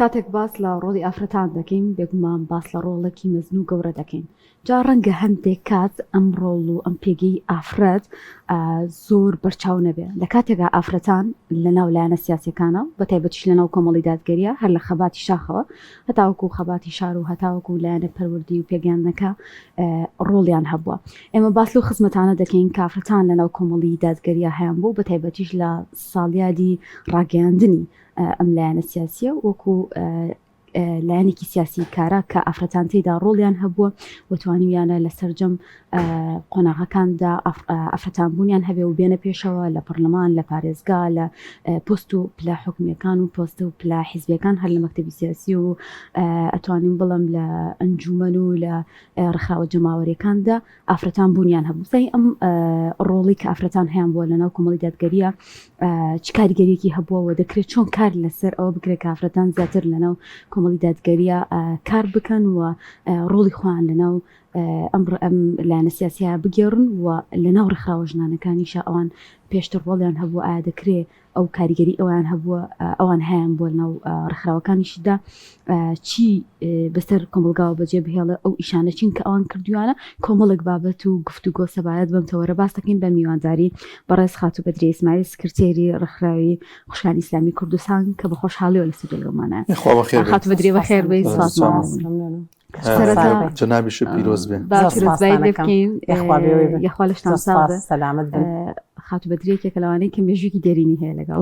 کاتێک باس لە ڕۆڵی ئافرەتان دەکەین، بێگومان باس لە ڕۆڵێکی مەزن و گەورە دەکەین. جا ڕەنگە هەندێک کات ئەم ڕۆڵ و ئەم پێگەی ئافرەت زۆر بەرچاو نەبێ. لە کاتێکا ئافرەتان لە ناو لایەنە سیاسیەکانە و بەتایبەتیش لە ناو کۆمەڵی دادگەریە هەر لە خەباتی شاخەوە هەتاوەکو خەباتی شار و هەتاوەکو لایەنە پەروەردەیی و پێگەیاندنەکە ڕۆڵیان هەبووە. ئێمە باس لەو خزمەتانە دەکەین کە ئافرەتان لە ناو کۆمەڵی دادگەریە هەیان بوو بەتایبەتیش لە ساڵیادی ڕاگەیاندنی ئەم لایەنە سیاسیە وەکو لایەنێکی سیاسی کارا کە ئافرەتان تێدا ڕۆڵیان هەبووە و توانیویانە لە سەرجەم قۆناغەکاندا ئافرەتان بوونیان هەبێ و بێنە پێشەوە لە پەرلەمان لە پارێزگا لە پۆست و پلە حکومیەکان و پۆست و پلە حیزبیەکان هەر لە مەکتەبی سیاسی و ئەتوانین بڵم لە ئەنجومەن و لە ڕێکخراوە جەماوەریەکاندا ئافرەتان بوونیان هەبوو سای ئەم ڕۆڵی کە ئافرەتان هەیان بووە لەناو کۆمەڵی دادگەریە چ کاریگەریەکی هەبووە و دەکرێت چۆن کار لەسەر ئەوە بکرێت کە ئافرەتان زیاتر لەناو کۆمەڵی دادگەریە کار بکەن و ڕۆڵی خۆیان لەناو ئەم ئەم لایەنە سیاسیە بگێڕن و لەناو ڕێکخراوە ژنانەکانیشە ئەوان پێشتر ڕۆڵیان هەبوو ئایا دەکرێت ئەو کاریگەری ئەوان هەبووە ئەوان هەیان بووە ناو ڕێکخراوەکانیشدا چی بەسەر کۆمەڵگاوە بەجێ بهێڵێ ئەو ئیشانە چین کە ئەوان کردویانە کۆمەڵێک بابەت و گفتوگۆ سەبارەت بەم تەوەرە باس دەکەین بە میوانداری بەڕێز خاتوو بەدری ئیسماعیل سکرتێری ڕێکخراوی خوشکانی ئیسلامی کوردستان کە بە خۆشحاڵیەوە لە ستۆدیۆ لەگەڵمانە خاتوو بەدری بەخێر بێی سپاس. جەنابیشت پیرۆز بێ یاخوا لەشتان سەلامەت بن خاتوو بەدری یەکێکە لەوانەی کە مێژوویەکی دێرینی هەیە لەگەڵ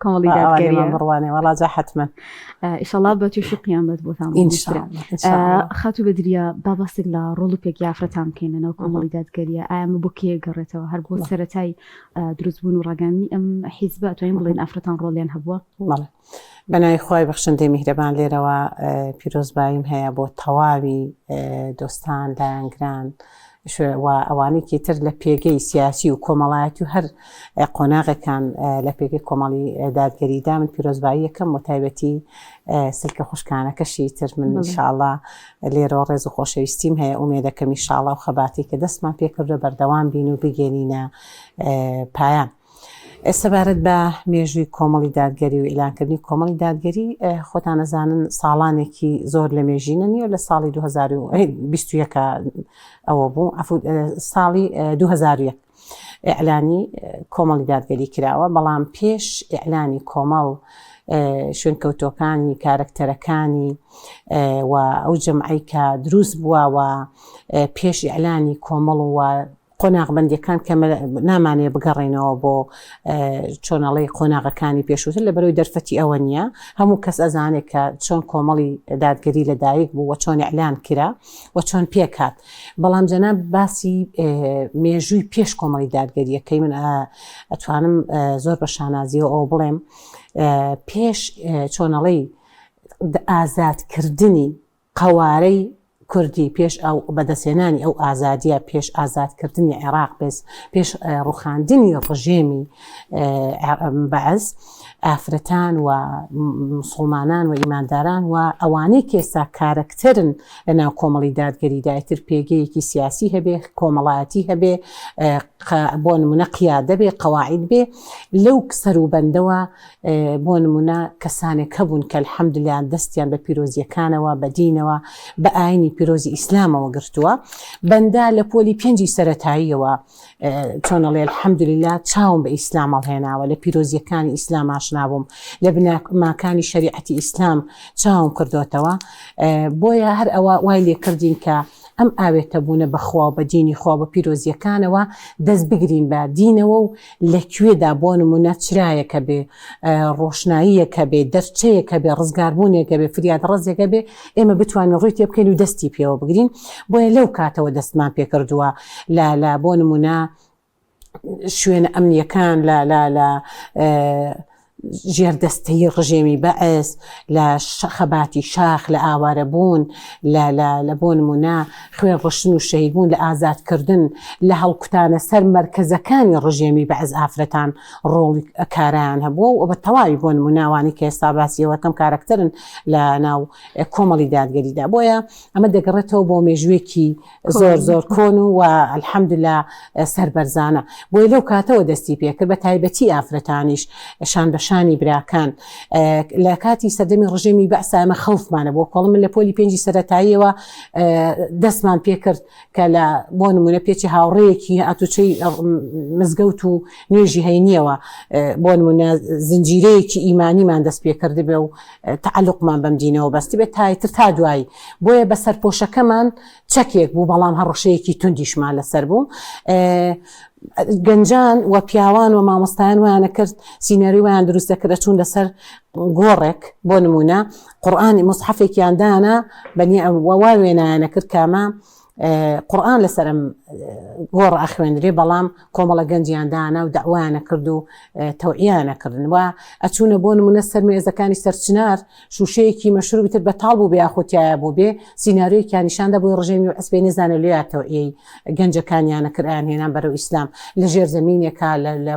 کۆمەڵی دادگەری بڕوانێ وەڵا جا حەتمەن ئیشەڵا بە تووشی قیامەت بۆتان خاتوو بەدریە با باسێک لە ڕۆڵ و پێگەی ئافرەتان بکەین لەناو کۆمەڵی دادگەریە ئایا ئەمە بۆ کێ گەڕێتەوە هەر بۆ سەرەتای دروستبوون و ڕاگەیاندنی ئەم حیزبە ئەتوانین بڵێین ئافرەتان ڕۆڵیان هەبووە؟ بەڵێ بەناوی خوای بەخشندەی میهرەبان لێرەوە پیرۆزباییم هەیە بۆ تەواوی دۆستان لایەنگران و ئەوانێکی تر لە پێگەی سیاسی و کۆمەڵایەتی و هەر قۆناغەکان لە پێگەی کۆمەڵی دادگەریدا من پیرۆزبایی یەکەم و تایبەتی سلکە خوشکانەکەشی تر من ئینشاءاللە لێرەوە ڕێز و خۆشەویستیم هەیە ئومێدەکەم ئینشاءاللە و خەباتی کە دەستمان پێکردوە بەردەوام بین و بگەینە پایان. سەبارەت بە مێژووی کۆمەڵی دادگەری و ئیعلانکردنی کۆمەڵی دادگەری خۆتان ئەزانن ساڵانێکی زۆر لە مێژینە نییە لە ساڵی 2021 ئەوە بوو ساڵی 2001 ئیعلانی کۆمەڵی دادگەری کراوە بەڵام پێش ئیعلانی کۆمەڵ شوێنکەوتۆکانی کارەکتەرەکانی و ئەو جەمعەی کە دروست بووە و پێش ئیعلانی کۆمەڵ و قۆناغبەندیەکان کە نامانەیە بگەڕێنەوە بۆ چۆنەڵی قۆناغەکانی پێشووتر لە بەرەوەی دەرفەتی ئەوە نییە هەموو کەس ئەزانێت کە چۆن کۆمەڵی دادگەری لەدایک بوو و چۆن ئیعلان کرا و چۆن پێکهات بەڵام جەناب باسی مێژووی پێش کۆمەڵی دادگەریەکەی من ئەتوانم زۆر بە شانازیەوە ئەوە بڵێم پێش چۆنەڵی ئازادکردنی قەوارەی کوردی پێش ئەو بەدەستهێنانی ئەو ئازادیە پێش ئازادکردنی عێراق پێس پێش ڕوخاندنی ڕژێمی بەعس ئافرەتان و مسوڵمانان و ئیمانداران و ئەوانەی کە ئێستا کارەکتەرن لە ناو کۆمەڵی دادگەریدا ئیتر پێگەیەکی سیاسی هەبێ کۆمەڵایەتی هەبێ بۆ نمونە قیادە بێ قەواعید بێ لەو سەروبەندەوە بۆ نموونە کەسانێک هەبوون کە الحمدللە دەستیان بە پیرۆزییەکانەوە، بە دینەوە، بە ئاینی پیرۆزی ئیسلامەوە گرتووە. بەندە لە پۆلی پێنجی سەرەتاییەوە چۆن ئەڵێ الحمدللە چاوم بە ئیسلام هەڵهێناوە، لە پیرۆزییەکانی ئیسلام ئاشنا بووم، لە بنەماکانی شەریعەتی ئیسلام چاوم کردۆتەوە. بۆیە هەر ئەوە وای لێکردین کە ئەم ئاوێتەبوونە بە خوا و بە دینی خوا و بە پیرۆزییەکانەوە دەست بگرین بە دینەوە و لە کوێدا بۆ نموونە چرایەک هەبێ، ڕۆشناییەک هەبێ، دەرچەیەک هەبێ، ڕزگاربوونێک هەبێ، فریادڕەسێک هەبێ، ئێمە بتوانین ڕووی تێ بکەین و دەستی پێوە بگرین. بۆیە لەو کاتەوە دەستمان پێ کردووە لە لە بۆ نموونە شوێنە ئەمنییەکان لە لە لە ژێردەستەیی ڕژێمی بەعس، لە خەباتی شاخ، لە ئاوارەبوون، لە لە لە بۆ نموونە خوێن ڕشتن و شەهیدبوون، لە ئازادکردن، لە هەڵکوتانە سەر مەرکەزەکانی ڕژێمی بەعس ئافرەتان ڕۆڵی کارایان هەبووە و بە تەواوی بۆ نموونە ئەوانەی کە ئێستا باسی ئەوە ئەکەم کارەکتەرن لە ناو کۆمەڵی دادگەریدا بۆیە ئەمە دەگەڕێتەوە بۆ مێژوویەکی زۆر زۆر کۆن و الحمدللە سەربەرزانە بۆیە لەو کاتەوە دەستی پێکرد بە تایبەتی ئافرەتانیش شان بە شان. بەشانی براکان لە کاتی سەردەمی ڕژێمی بەعسا ئێمە خەوفمانە بۆ کۆڵ من لە پۆلی پێنجی سەرەتاییەوە دەستمان پێکرد کە لە بۆ نمونە پێچی هاوڕێیەکی ئاتوچەی مزگەوت و نوێژی هەینیەوە بۆ نمونە زنجیرەیەکی ئیمانیمان دەست پێکردبێ و تەعەلوقمان بەم دینەوە بەستبێت تایتر تا دوایی بۆیە بە سەرپۆشەکەمان چەکێک بوو بەڵام هەڕەشەیەکی توندیشمان لەسەر بوو گەنجان و پیاوان و مامۆستایان وایانە کرد سینەری وایان دروست دەکرد ئەچوون لەسەر گۆڕێک بۆ نمونە قورئانی مصحفێکیان دانا بەنی وا وێنایانە کرد کامە قورئان لەسەر ئەم گۆڕ ئەخوێندرێ بەڵام کۆمەڵە گەنجیان دانا و داوایانە کرد و تەوعیانە کردن و ئەچوونە بۆ نمونە سەر مێزەکانی سەرچنار شوشەیەکی مەشروبی تر بەتاڵ بوو بێ یاخود تایە بوو بێ سیناریۆیەکیان نیشاندا بۆی ڕژێمی بەعس پێی نەزانێ لێیا تەوعیەی گەنجەکانیانە کرد ئەیان هێنان بەرەو ئیسلام لە ژێر زەمینێکا لە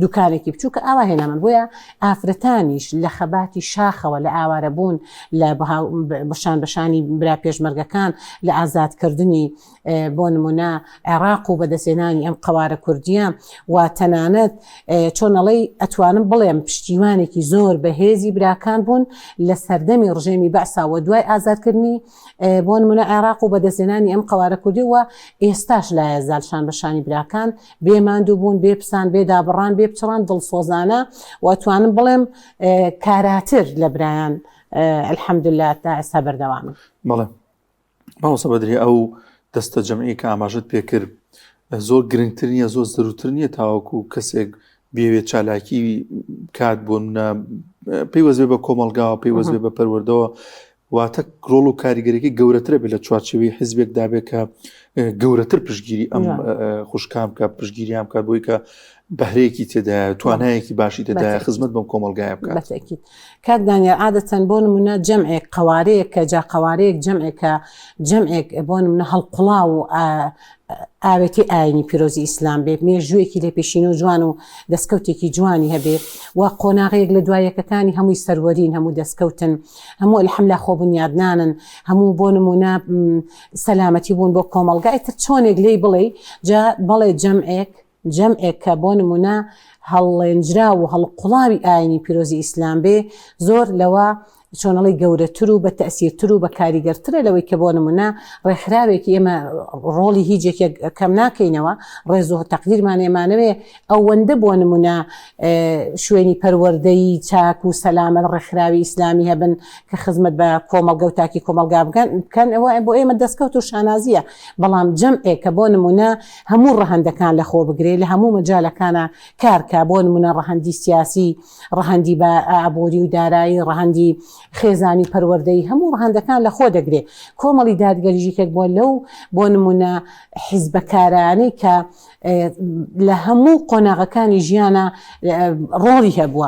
دوکانێکی بچووکە ئاوا هێنامان بۆیە ئافرەتانیش لە خەباتی شاخەوە لە ئاوارەبوون لە بەشان بەشانی برا پێشمەرگەکان لە ئازادکردنی بۆ نمونە عێراق و بەدەستهێنانی ئەم قەوارە کوردیە و تەنانەت چۆن ئەڵێی ئەتوانم بڵێم پشتیوانێکی زۆر بەهێزی براکان بوون لە سەردەمی ڕژێمی بەعسا و دوای ئازادکردنی بۆ نمونە عێراق و بەدەستهێنانی ئەم قەوارە کوردی و ئێستاش لایەزال شان بە شانی براکان بێ ماندوو بوون بێ پسان بێ دابڕان بێ پچڕان دڵسۆزانە و ئەتوانم بڵێم کاراتر لە برایان الحمدلله تا ئێستا بەردەوامن. بەڵێ مامۆستا بەدری ئەو دەستە جەمعی کە ئاماژەت پێکرد زۆر گرنگتر نییە زۆر زەروتر نییە تاوەکو کەسێک بێوێت چالاکی کات بۆ منە پەیوەست بێ بە کۆمەلگاوە پەیوەست بێ بە پەروەردەوە واتە ڕۆڵ و کاریگەرێکی گەورەترە بێت لە چوارچێوەی حزبێک دابێت کە گەورەتر پشگیری ئەم خوشکان بکە پشگیریان بکات بۆی کە بەهرەیەکی تێدایە توانایەکی باشی تێدایە خزمەت بەم کۆمەلگایە بکات. کاک دانیار عادەتەن بۆ نمونە جەمعێک قەوارەیەک کە جا قەوارەیەک جەمعێکە جەمعێک بۆ نمونە هەڵقوڵاو و ئاوێتی ئاینی پیرۆزی ئیسلام بێت مێژوویەکی لێ پێشینە و جوان و دەستکەوتێکی جوانی هەبێ و قۆناغەیەک لە دوایەکەکانی هەمووی سەروەرین هەموو دەستکەوتن هەموو الحملا خۆ بنیادنانن هەموو بۆ نمونە سەلامەتی بوون بۆ کۆمەڵگای تر چۆنێک لێی بڵێ جا بەڵێ جەمعێک جەمعێک کە بۆ نموونە هەڵڵێنجراو و هەڵقوڵاوی ئایینی پیرۆزی ئیسلام بێ، زۆر لەوە چۆنەڵی گەورەتر و بە تەئسیرتر و بە کاریگەرترە لەوەی کە بۆ نموونە ڕێکخراوێکی ئێمە ڕۆڵی هیچ یەکێک کەم ناکەینەوە، ڕێز و تەقدیرمان ئێمانەوێ ئەوەندە بۆ نموونە شوێنی پەروەردەیی چاک و سەلامەت ڕێکخراوی ئیسلامی هەبن کە خزمەت بە کۆمەڵگە و تاکی کۆمەڵگا بکەن ئەوە بۆ ئێمە دەستکەوت و شانازییە، بەڵام جەمعێک کە بۆ نموونە هەموو ڕەهەندەکان لە خۆ بگرێ، لە هەموو مەجالەکانا کار کا، بۆ نموونە ڕەهەندی سیاسی، ڕەهەندی بە ئابووری و دارایی، ڕەهەندی خێزانی و پەروەردەیی، هەموو ڕەهەندەکان لە خۆ دەگرێ. کۆمەڵی دادگەریش یەکێک بووە لەو بۆ نموونە حیزبە کارایانەی کە لە هەموو قۆناغەکانی ژیانا ڕۆڵی هەبووە.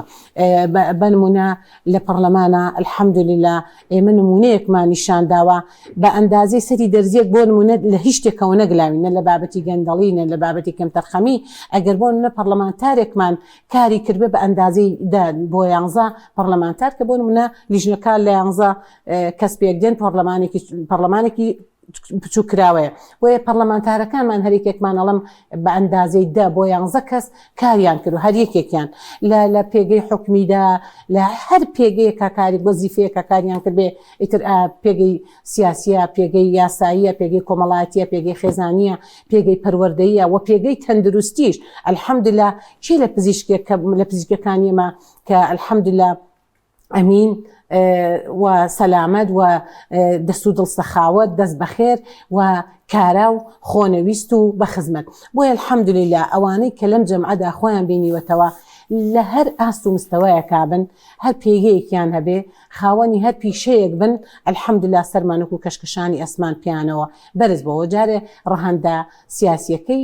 بە نموونە لە پەڕلەمانا الحمدللە ئێمە نموونەیەکمان نیشان داوە بە ئەندازەی سەری دەرزیەک بۆ نموونە لە هیچ شتێکەوە نەگلاوین نە لە بابەتی گەندەڵی نە لە بابەتی کەمتەرخەمی ئەگەر بۆ نموونە پەڕلەمانتارێکمان کاری کردبێ بە ئەندازەی دە بۆ یانزە پەڕلەمانتار کە بۆ نموونە لیژنەکان لە یانزە کەس پێک دێن پەڕلەمانێکی پەڕلەمانێکی بچوک کراوەیە بۆیە پەرلەمانتارەکانمان هەریەکێکمان ئەڵم بە ئەندازەی دە بۆ یانزە کەس کاریان کرد و هەر یەکێکیان لە لە پێگەی حکومیدا لە هەر پێگەیەکا کاری وەزیفەیەکا کاریان کرد بێ ئیتر پێگەی سیاسیە پێگەی یاساییە پێگەی کۆمەڵایەتیە پێگەی خێزانیە پێگەی پەروەردەیە و پێگەی تەندروستیش الحمدلله کێ لە پزیشکێک کە لە پزیشکەکانی ئێمە کە الحمدلله ئەمین و سەلامەت و دەست و دڵ سەخاوەت دەست بەخێر و کارا و خۆنەویست و بە خزمەت بۆیە الحمدللە ئەوانەی کە لەم جەمعەدا خۆیان بینیوەتەوە لە هەر ئاست و مستەوایەکا بن هەر پێگەیەکیان هەبێ خاوەنی هەر پیشەیەک بن الحمدللە سەرمان وەکو کەشکەشانی ئەسمان پێیانەوە بەرز بۆوە جارێ ڕەهەندە سیاسیەکەی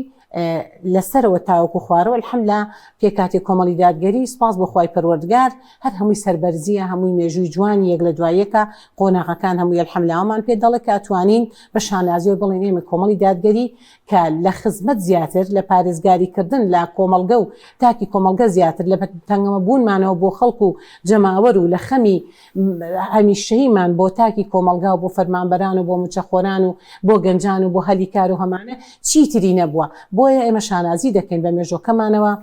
لە سەرەوە تاوەکو خوارەوە الحمدللە پێکهاتەی کۆمەڵی دادگەری سوپاس بۆ خوای پەروەردگار هەر هەمووی سەربەرزیە هەمووی مێژووی جوانی یەک لە دوای یەکە قۆناغەکان هەمووی الحمدللە ئەومان پێ دەڵێ کە ئەتوانین بە شانازیەوە بڵێین ئێمە کۆمەڵی دادگەری کە لە خزمەت زیاتر لە پارێزگاری کردن لە کۆمەڵگە و تاکی کۆمەڵگە زیاتر لە تەنگەمە بوونمانەوە بۆ خەڵک و جەماوەر و لە خەمی هەمیشەییمان بۆ تاکی کۆمەڵگا و بۆ فەرمانبەران و بۆ مووچەخۆران و بۆ گەنجان و بۆ هەلی کار و هەمانە چیتری نەبووە. بۆیە ئێمە شانازی دەکەین بە مێژۆکەمانەوە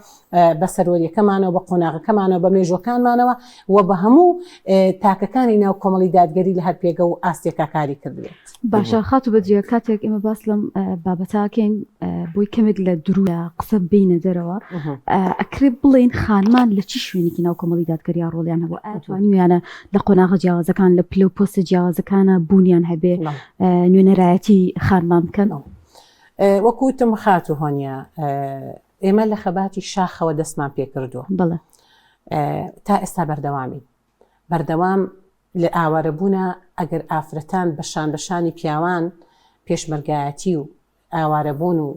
بە سەروەریەکەمانەوە بە قۆناغەکەمانەوە بە مێژوەکانمانەوە و بە هەموو تاکەکانی ناو کۆمەڵی دادگەری لە هەر پێگە و ئاستێکا کاری کردبێت. باشە خاتوو بەدریە کاتێک ئێمە باس لەم بابەتاکەین بۆی کەمێک لە درو قسە بینە دەرەوە ئەکرێ بڵێین خانمان لە چی شوێنێکی ناو کۆمەڵی دادگەریا ڕۆڵیان هەبوو ئەتوانیویانە لە قۆناغە جیاوازەکان لە پلە و پۆستە جیاوازەکانە بوونیان هەبێ نوێنەرایەتی خانمان بکەن؟ وەکو وتم خاتوو هۆنیا ئێمە لە خەباتی شاخەوە دەستمان پێکردووە بەڵێ تا ئێستا بەردەوامین بەردەوام لە ئاوارەبوونە ئەگەر ئافرەتان بە شان بە شانی پیاوان پێشمەرگایەتی و ئاوارەبوون و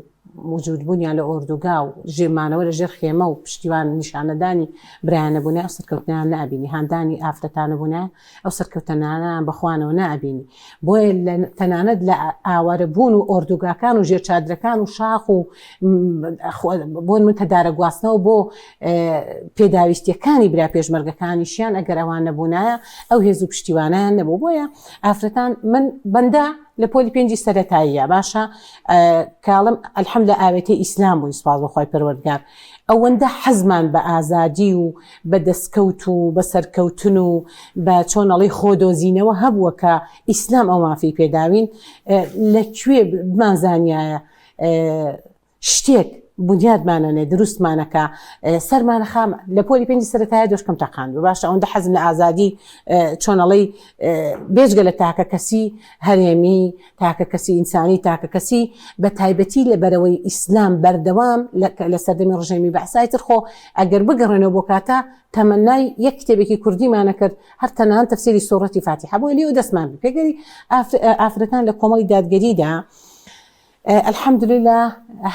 وجودبوونیان لە ئۆردوگا و مانەوە لە ژێر خێمە و پشتیوان نیشانەدانی برایان نەبوونایە ئەو سەرکەوتنەیان نەئەبینی، هاندانی ئافرەتان نەبوونایە ئەو سەرکەوتنانەیان بە خوانەوە نەئەبینی. بۆیە لە تەنانەت لە ئاوارەبوون و ئۆردوگاکان و ژێر چادرەکان و شاخ و بۆ من تەدارە گواستنەوە بۆ پێداویستیەکانی برا پێشمەرگەکانیشیان ئەگەر ئەوان نەبوونایە ئەو هێز و پشتیوانیان نەبوو. بۆیە ئافرەتان من بەندە لە پۆلی پێنجی سەرەتاییە باشە کاڵم الحمد لە ئاوێتەی ئیسلام بووین سوپاس بۆ خوای پەروەردگار ئەوەندە حەزمان بە ئازادی و بە دەستکەوت و بە سەرکەوتن و بە چۆن ئەڵێی خۆ دۆزینەوە هەبووە کە ئیسلام ئەو مافەی پێداوین لە کوێ بمانزانیایە شتێک بونیادمانەنێ دروستمانەکا سەرمانەخا لە پۆلی پێنجی سەرەتایە دۆشکم تەقاندوە باشە ئەوەندە حەزم لە ئازادی چۆنەڵی بێجگە لە تاکە کەسی هەرێمی تاکە کەسی ئینسانی تاکە کەسی بە تایبەتی لە بەرەوەی ئیسلام بەردەوام لە سەردەمی ڕژێمی بەعسای تر خۆ ئەگەر بگەڕێنەوە بۆ کاتە تەمەنای یەک کتێبێکی کوردیمانە کرد هەر تەنان تەفسیری سوڕەتی فاتیحە بۆ لێو دەستمان پێگەری ئافرەتان لە کۆمەڵی دادگەریدا الحمدللە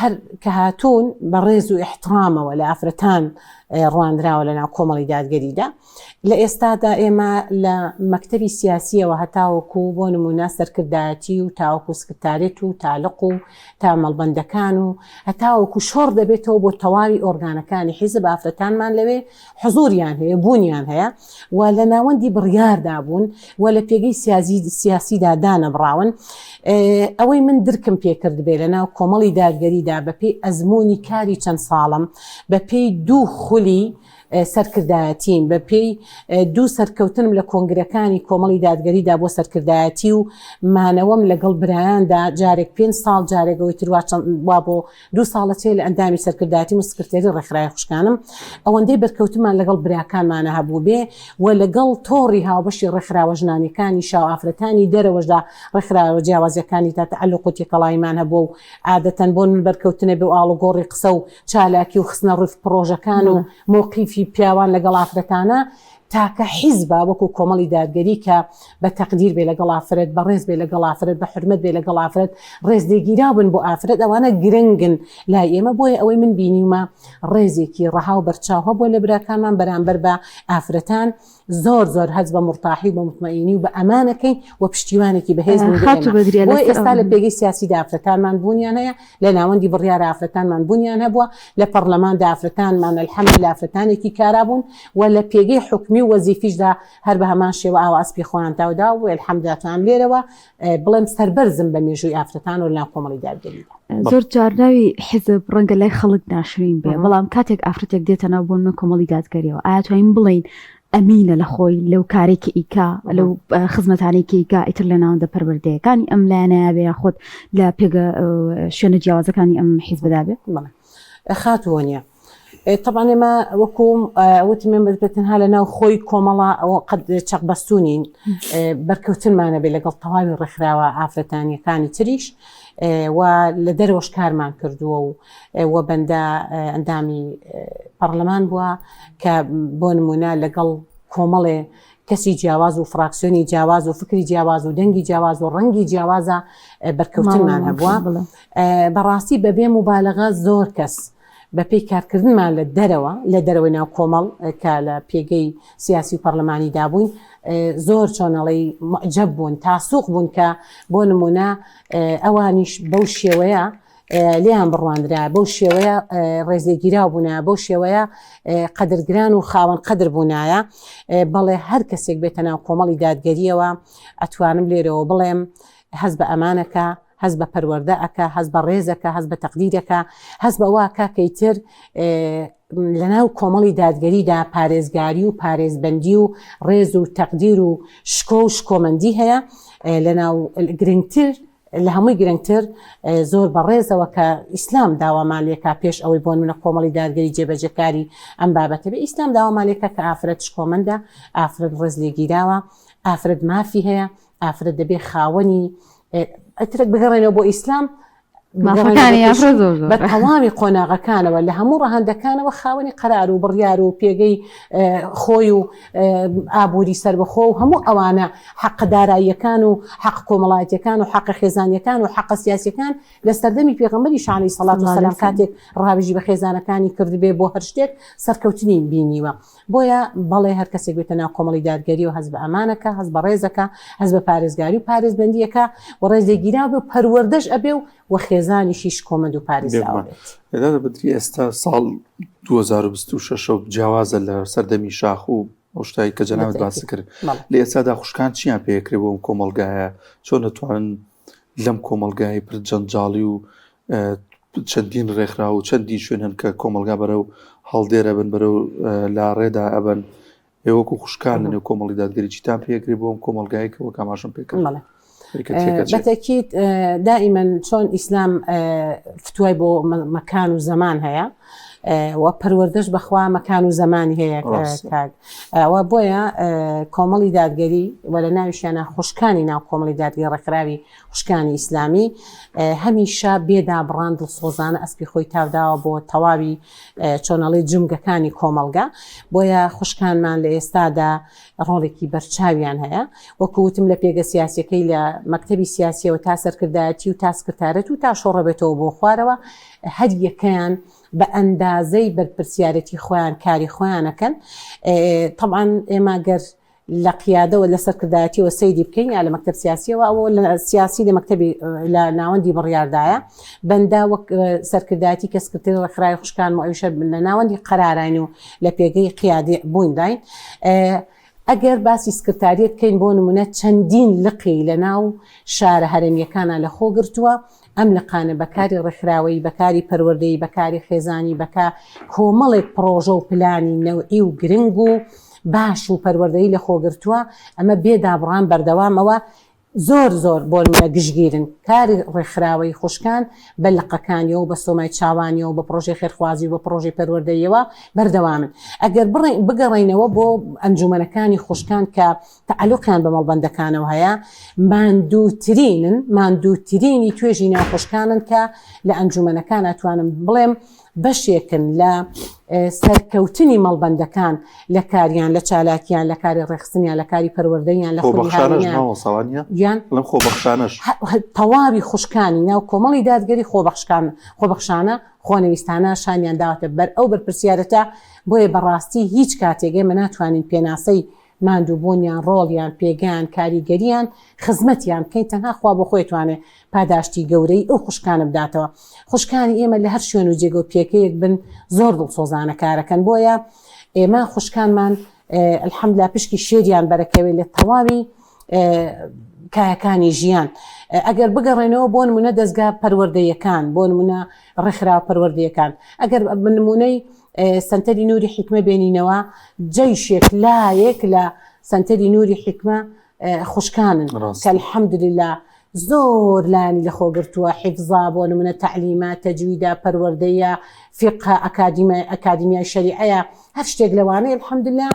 هەر کە هاتوون بە ڕێز و ئیحترامەوە لە ئافرەتان ڕواندراوە لە ناو کۆمەڵی دادگەریدا لە ئێستادا ئێمە لە مەکتەبی سیاسیەوە هەتاوەکو بۆ نمونە سەرکردایەتی و تاوەکو سکرتارێت و تالق و تا مەڵبەندەکان و هەتاوەکو شۆڕ دەبێتەوە بۆ تەواوی ئۆرگانەکانی حیزب ئافرەتانمان لەوێ حزوریان هەیە بوونیان هەیە و لە ناوەندی بڕیاردا بوون و لە پێگەی سیاسیدا دانەبڕاون. ئەوەی من درکم پێکردبێ لە ناو کۆمەڵی دادگەریدا بە پێی ئەزموونی کاری چەند ساڵم، بە پێی دوو خولی سەرکردایەتیم، بە پێی دوو سەرکەوتنم لە کۆنگرەکانی کۆمەڵی دادگەریدا بۆ سەرکردایەتی و مانەوەم لەگەڵ برایاندا جارێک پێنج ساڵ جارێک ئەوەی تر وا بۆ دوو ساڵە چێ لە ئەندامی سەرکردایەتیم و سکرتێری ڕێکخراوی خوشکانم، ئەوەندەی بەرکەوتنمان لەگەڵ براکانمانا هەبووبێ و لەگەڵ تۆڕی هاوبەشی ڕێکخراوە ژنانیەکانی شا و ئافرەتانی دەرەوەشدا ڕێکخراوە جیاوازەکانی تا تەعەلوق و تێکەڵاییمان هەبووە و عادەتەن بۆ من بەرکەوتنە بێ و ئاڵوگۆڕی قسە و چالاکی و خستنە ڕووی پڕۆژەکان و مەوقیفی پیاوان لەگەڵ ئافرەتانا تاکە حیزبە وەکو کۆمەڵی دادگەری کە بە تەقدیر بێ لەگەڵ ئافرەت، بە ڕێز بێ لەگەڵ ئافرەت، بە حورمەت بێ لەگەڵ ئافرەت، ڕێزلێگیراو بن بۆ ئافرەت، ئەوانە گرنگن لای ئێمە، بۆیە ئەوەی من بینیومە ڕێزێکی ڕەها و بەرچاو هەبووە لە براکانمان بەرامبەر بە ئافرەتان، زۆر زۆر هەست بە مورتاحی و بە موتمەئینی و بە ئەمان ئەکەین و پشتیوانێکی بەهێز بوون بۆ خاتوو ئێمە. بەدریە بۆیە لەسەر ئێستا لە پێگەی سیاسیدا ئافرەتانمان بوونیان هەیە، لە ناوەندی بڕیارە ئافرەتانمان بوونیان هەبووە، لە پەڕلەماندا ئافرەتانمان الحمدللە ئافرەتانێکی کارا بوون و لە پێگەی حکومی و وەزیفیشدا هەر بە هەمان شێوە ئاوا ئەسپی خۆیان تاودا و الحمدللە توانم لێرەوە بڵێم سەربەرزم بە مێژووی ئافرەتان و لەناو کۆمەڵی دادگەریدا. زۆر جار ناوی حیزب ڕەنگە لای خەڵک ناشرین بێ، بەڵام کاتێک ئافرەتێک دێتە ناو بۆ نمونە کۆمەڵی دادگەریەوە ئایا توانین بڵێین ئەمینە لە خۆی لەو کارەی کە ئیکا لەو خزمەتانەی کە ئیکا ئیتر لە ناوەندە پەروەردەیەکانی ئەم لایەنەیا بێ یاخود لە پێگە شوێنە جیاوازەکانی ئەم حیزبەدا بێ؟ بەڵێ خاتوو وەنیە تەبعەن ئێمە وەکو وتم ئێمە بە تەنها لە ناو خۆی کۆمەڵە ئەوە قەت چەق بەستوو نین بەرکەوتنمانە بێ لەگەڵ تەواوی ڕێکخراوە ئافرەتانیەکانی تریش و لە دەرەوەش کارمان کردووە و و بەندە ئەندامی پەڕلەمان بووە کە بۆ نمونە لەگەڵ کۆمەڵێ کەسی جیاواز و فراکسیۆنی جیاواز و فکری جیاواز و دەنگی جیاواز و ڕەنگی جیاوازە بەرکەوتنمان هەبووە بەڕاستی بەبێ مبالغە زۆر کەس بەپێی کارکردنمان لە دەرەوە لە دەرەوەی ناو کۆمەڵ کە لە پێگەی سیاسی و پەرلەمانی دابووین زۆر چۆنەڵی معجب بوون تاسوق بوون کە بۆ نمونە ئەوانیش بەو شێوەیە لێیان بڕواندرایە، بەو شێوەیە ڕێزلێگیراو بوونایە، بەو شێوەیە قەدرگران و خاوەن قەدر بوونایە. بەڵێ هەر کەسێک بێتە ناو کۆمەڵی دادگەرییەوە ئەتوانم لێرەوە بڵێم هەست بە ئەمانەکە. هەست بە پەروەردە ئەکا، هەست بە ڕێز ئەکا، هەست بە تەقدیر ئەکا، هەست بەوە ئەکا کە ئیتر لەناو کۆمەڵی دادگەریدا پارێزگاری و پارێزبەندی و ڕێز و تەقدیر و شکۆ و شکۆمەندی هەیە لەناو گرنگتر لە هەمووی گرنگتر زۆر بە ڕێزەوە کە ئیسلام داوامان لێکا پێش ئەوەی بۆ نمونە کۆمەڵی دادگەری جێبەجێکاری ئەم بابەتە بێ ئیسلام داوامان لێکا کە ئافرەت شکۆمەندە ئافرەت ڕێز لێگیراوە ئافرەت مافی هەیە ئافرەت دەبێ خاوەنی ئەترەک بگەڕێنەوە بۆ ئیسلام بە تەواوی قۆناغەکانەوە لە هەموو ڕەهەندەکانەوە خاوەنی قەرار و بڕیار و پێگەی خۆی و ئابووری سەربەخۆ و هەموو ئەوانە حەقە داراییەکان و حەق کۆمەڵایەتیەکان و حەقە خێزانیەکان و حەقە سیاسیەکان لە سەردەمی پێغەمبەری شانی سەڵات و سەلام کاتێک ڕاویژی بە خێزانەکانی کردبێ بۆ هەر شتێک سەرکەوتنی بینیوە بۆیە بەڵێ هەر کەسێک بێتە ناو کۆمەڵی دادگەری و هەست بە ئەمانەکە هەست بە ڕێزەکە هەست بە پارێزگاری و پارێزبەندیەکە و ڕێز لێگیراو بێ و پەروەردەش ئەبێ و و خێزانیشی شکۆمەند و پارێزراو بێت. دادە بەدری ئێستا ساڵ 2026 و جیاوازە لە سەردەمی شاخ و ئەو شتایی کە جەنابت باست کرد لە ئێستادا خوشکان چیان پێکرێ بۆ ئەم کۆمەڵگایە چۆن دەتوانن لەم کۆمەڵگای پر جەنجاڵی و چەندین ڕێکخراو و چەندین شوێن هەن کە کۆمەڵگا بەرەو هەڵدێرە بن بەرەو لاڕێدا ئەبن ئێوەکو خوشکان لە نێو کۆمەڵی دادگەری چیتان پێکرێ بۆ ئەم کۆمەڵگای کە وەک ئاماژەم پێکرد بەتەکیت دائیمەن چۆن ئیسلام فتوای بۆ مەکان و زەمان هەیە و پەروەردەش بەخوا مەکان و زەمانی هەیە کاک ئەوە بۆیە کۆمەڵی دادگەری و لە ناویشیانە خوشکانی ناو کۆمەڵی دادگەری ڕێکخراوی خوشکانی ئیسلامی هەمیشە بێدابڕان دڵسۆزانە ئەسپی خۆی تاوداوە بۆ تەواوی چۆنەڵی جومگەکانی کۆمەڵگا بۆیە خوشکانمان لە ئێستادا ڕۆڵێکی بەرچاویان هەیە وەکو وتم لە پێگە سیاسەکەی لە مەکتەبی سیاسیەوە تا سەرکردایەتی و تا سکرتارەت و تا شۆڕەبێتەوە بۆ خوارەوە هەر یەکەیان بە ئەندازەی بەرپرسیارێتی خۆیان کاری خۆیان ئەکەن تەبعەن ئێمە گەر لە قیادەوە لە سەرکردایەتیەوە سەیری بکەین یا لە مەکتەب سیاسیەوە ئەوە لە سیاسی لە مەکتەبی لە ناوەندی بڕیاردایە بەندا وەک سەرکردایەتی کە سکرتێری ڕێکخراوی خوشکان و ئەویشە لە ناوەندی قەراراین و لە پێگەی قیادی بووینداین ئەگەر باسی سکرتاریەت بکەین بۆ نمونە چەندین لقی لە ناو شارە هەرێمیەکانە لە خۆ گرتووە ئەم لقانە بە کاری ڕێکخراوەیی، بە کاری پەروەردەیی، بە کاری خێزانی، بە کا کۆمەڵێک پڕۆژە و پلانی نەوعی و گرنگ و باش و پەروەردەیی لە خۆ گرتووە، ئەمە بێ دابڕان بەردەوامەوە زۆر زۆر بۆ نمونە گشتگیرن. کاری ڕێکخراوەیی خوشکان بە لقەکانیەوە و بە سۆمای چاوانیەوە و بە پڕۆژەی خێرخوازی و بە پڕۆژەی پەروەردەییەوە بەردەوامن. ئەگەر بگەڕێینەوە بۆ ئەنجومەنەکانی خوشکان کە تەعەلوقیان بە مەڵبەندەکانەوە هەیە، ماندووترینن، ماندووترینی توێژی ناخۆشکانن کە لە ئەنجومەنەکان ئەتوانم بڵێم بەشێکن لە سەرکەوتنی مەڵبەندەکان لە کاریان لە چالاکیان لە کاری ڕێکخستنیان لە کاری پەروەردەیان لە خۆبەخشانەش خۆبەخشانەش تەواوی خوشکانی ناو کۆمەڵی دادگەری خۆبەخشکان خۆبەخشانە خۆنەویستانە شانیان داوەتە بەر ئەو بەرپرسیارەتە بۆیە بەڕاستی هیچ کاتێک ئێمە ناتوانین پێناسەی ماندووبوونیان، ڕۆڵیان، پێگەیان، کاریگەرییان، خزمەتیان بکەین، تەنها خوا بۆ خۆی ئەتوانێ پاداشتی گەورەی ئەو خوشکانە بداتەوە. خوشکانی ئێمە لە هەر شوێن و جێگە و پێگەیەک بن زۆر دڵسۆزانە کارەکەن، بۆیە ئێمە خوشکانمان الحمدللە پشکی شێریان بەرەکەوێ لە تەواوی کایەکانی ژیان. ئەگەر بگەڕێنەوە بۆ نمونە دەزگا پەروەردەیەکان، بۆ نمونە ڕێکخراوە پەروەردەیەکان، ئەگەر نمونەی سەنتەری نوری حیکمە بێنینەوە جەیشێک لایەک لە سەنتەری نوری حیکمە خوشکانن کە الحمدلله زۆر لایەنی لە خۆ گرتووە حیفزا بۆ نمونە تەعلیمە تەجویدە پەروەردەیە فیقە ئەکادیمە ئەکادیمیای شەریعەیە هەر شتێک لەوانەیە الحمدلله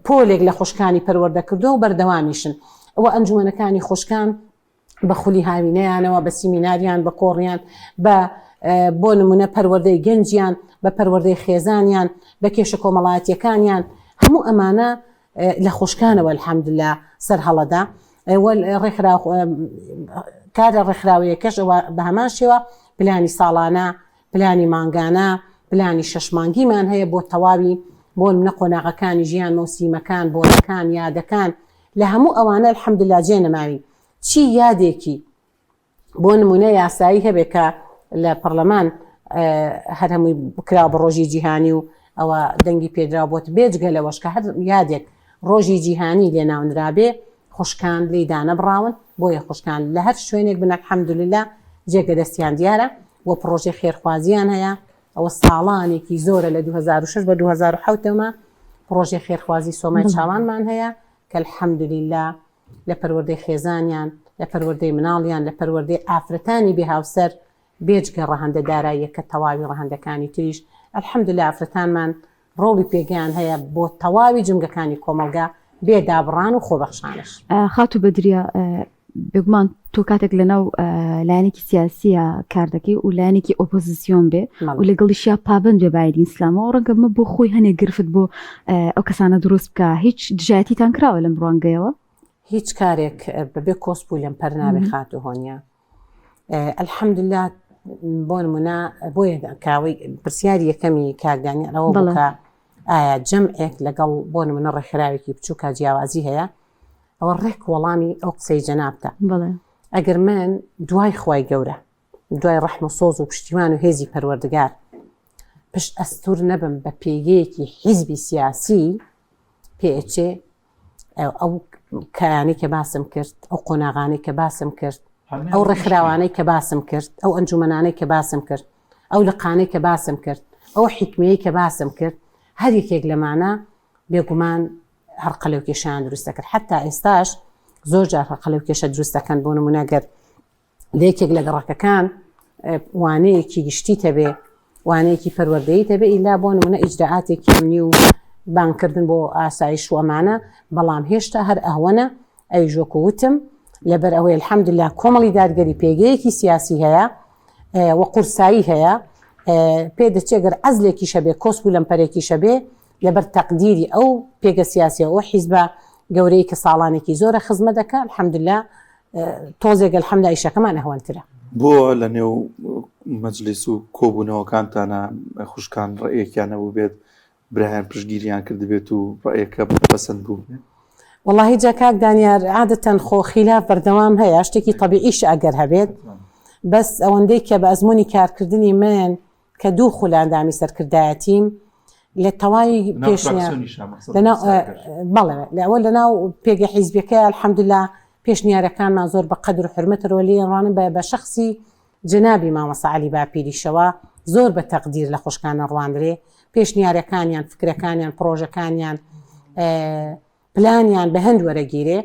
پۆلێک لە خوشکانی پەروەردە کردووە و بەردەوامیشن ئەوە ئەنجومەنەکانی خوشکان بە خولی هاوینەیانەوە، بە سیمیناریان، بە کۆڕیان، بە بۆ نمونە پەروەردەی گەنجیان، بە پەروەردەی خێزانیان، بە کێشە کۆمەڵایەتیەکانیان، هەموو ئەمانە لە خوشکانەوە الحمدللە سەر هەڵەدا ڕێکخرا کارە ڕێکخراوەیەکەش ئەوە بە هەمان شێوە پلانی ساڵانە پلانی مانگانە پلانی شەش مانگیمان هەیە بۆ تەواوی بۆ نمونە قۆناغەکانی ژیان مەوسیمەکان بۆنەکان یادەکان لە هەموو ئەوانە الحمدللە جێ نەماوین چی یادێکی بۆ نمونە یاسایی هەبێ کە لە پەرلەمان هەر هەمووی بکرا بە ڕۆژی جیهانی و ئەوە دەنگی پێدرا بۆت بێجگە لەوەش کە هەر یادێک ڕۆژی جیهانی لێ ناونرابێ. خوشکان لێی دانەبڕاون، بۆیە خوشکان لە هەر شوێنێک بن الحمدللە جێگە دەستیان دیارە و پڕۆژەی خێرخوازیان هەیە، ئەوە ساڵانێکی زۆرە لە 2006 بە 2007 ەوە پڕۆژەی خێرخوازی سۆمای چاوانمان هەیە کە الحمدللە لە پەروەردەی خێزانیان، لە پەروەردەی مناڵیان، لە پەروەردەی ئافرەتانی بێ هاوسەر بێجگە ڕەهەندە داراییەکە تەواوی ڕەهەندەکانی تریش الحمدللە ئافرەتانمان ڕۆڵی پێگەیان هەیە بۆ تەواوی جومگەکانی کۆمەڵگا بێ دابڕان و خۆبەخشانەش. خاتوو بەدریە بێگومان تۆ کاتێک لەناو لایەنێکی سیاسیە کار دەکەی و لایەنێکی ئۆپۆزیسیۆن بێ و لەگەڵیشیا پابند بێ بایدی ئیسلامەوە ڕەنگە مە بۆ خۆی هەنێک گرفت بۆ ئەو کەسانە دروست بکە هیچ دژایەتیتان کراوە لەم ڕوانگەیەوە؟ هیچ کارێک بەبێ کۆسپ و لەمپەر نابێ خاتوو هۆنیا. الحمدللە بۆ نمونە بۆیە کاوەی پرسیاری یەکەمی کاک دانیال ئەوە بوو کە ئایا جەمعێک لەگەڵ بۆ نمونە ڕێکخراوێکی بچووکە جیاوازی هەیە ئەوە ڕێک وەڵامی ئەو قسەی جەنابتە ئەگەر من دوای خوای گەورە دوای ڕەحم و سۆز و پشتیوان و هێزی پەروەردگار پشت ئەستور نەبم بە پێگەیەکی حیزبی سیاسی پێچێ ئەو کایانەی کە باسم کرد ئەو قۆناغانەی کە باسم کرد ئەو ڕێکخراوانەی کە باسم کرد ئەو ئەنجومەنانەی کە باسم کرد ئەو لقانەی کە باسم کرد ئەو حیکمەیە کە باسم کرد هەر یەکێک لەمانە بێگومان هەر قەلەو کێشیان دروست دەکرد حتا ئێستاش زۆر جار هەر قەلەو کێشە دروست دەکەن بۆ نمونە گەر لە یەکێک لە گەڕەکەکان وانەیەکی گشتی تەبێ وانەیەکی پەروەردەیی تەبێ ئیلا بۆ نمونە ئیجرائاتێکی ئەمنی و بانگکردن بۆ ئاسایش و ئەمانە بەڵام هێشتا هەر ئەوەنە ئەویش وەکو وتم لەبەر ئەوەی الحمدلله کۆمەڵی دادگەری پێگەیەکی سیاسی هەیە و قورسایی هەیە پێ دەچێت گەر عەزلێکیش هەبێ کۆسپ و لەمپەرێکیش هەبێ لەبەر تەقدیری ئەو پێگە سیاسیە ئەو حیزبە گەورەی کە ساڵانێکی زۆرە خزمە دەکا الحمدلله تۆزێک الحمدلله ئیشەکەمان ئەهوەنترە. بۆ لە نێو مەجلیس و کۆبوونەوەکانتانا خوشکان ڕەئیەکیان نەبووبێت برایان پشتگیریان کردبێت و ڕەئیەکە پەسەند بووبێت؟ وەڵاهی جا کاک دانیار عادەتەن خۆ خیلاف بەردەوام هەیە شتێکی تەبیعیشە ئەگەر هەبێت بەس ئەوەندەی کە بە ئەزموونی کارکردنی من کە دوو خول ئەندامی سەرکردایەتیم لە تەواوی پێشنیار بەڵێ لەوە لەناو پێگە حیزبەکە الحەمدلله پێشنیارەکانمان زۆر بە قەدر و حرمەتەوە لێ ڕوانن بە بە شخصی جەنابی مامۆستا عەلی باپیریشەوە زۆر بە تەقدیر لە خوشکانە ڕواندرێ پێشنیارەکانیان فکرەکانیان پرۆژەکانیان پلانیان بە هەند وەرەگیرێ.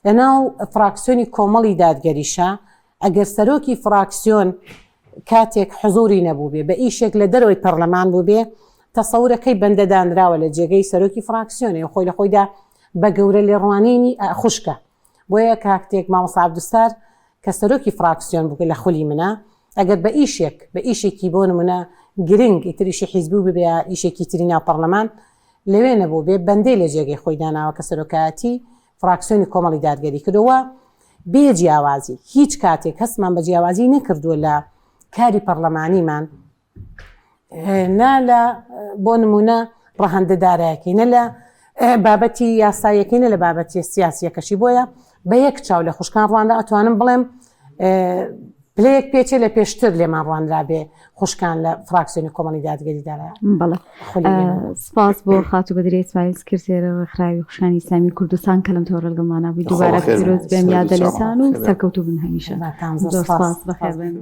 لەناو فراکسیۆنی کۆمەڵی دادگەریشا ئەگەر سەرۆکی فراکسیۆن کاتێک حزوری نەبووبێ بە ئیشێک لە دەرەوەی پەرلەمان بووبێ تەسەورەکەی بەندە دانراوە لە جێگەی سەرۆکی فراکسیۆنێ خۆی لە خۆیدا بە گەورە لێڕوانینی خوشکە بۆیە کاکتێک مامۆستا عەبدولستار کە سەرۆکی فراکسیۆن بوو لە خولی منە ئەگەر بە ئیشێک بە ئیشێکی بۆ نمونە گرنگ ئیتر ئیشی حیزبی ببێ یا ئیشێکی تری ناو پەرلەمان لەوێ نەبووبێ، بەندەی لە جێگەی خۆی داناوە کە سەرۆکایەتی فراکسیۆنی کۆمەڵی دادگەری کردووە، بێ جیاوازی، هیچ کاتێک هەستمان بە جیاوازی نەکردووە لە کاری پەڕلەمانیمان، نە لە بۆ نموونە ڕەهەندە دارایەکەی، نە لە بابەتی یاساییەکەی، نە لە بابەتی سیاسییەکەشی، بۆیە بە یەک چاو لە خوشکان ڕوانرا، ئەتوانم بڵێم پلەیەک پێچێ لە پێشتر لێمان ڕوانرابێ خوشکان لە فراکسیۆنی کۆمەڵی دادگەری دارا بەڵێ سپاس بۆ خاتوو بەدرێ ئیسماعیل سکرتێرە ڕێکخراوی خوشکانی ئیسلامی کوردستان کە لەم تۆڕە لەگەڵمانە بووی دووبارە پیرۆز بێم یادە لێتان و سەرکەوتوو بن هەمیشە زۆر سپاس بەخێر بێن.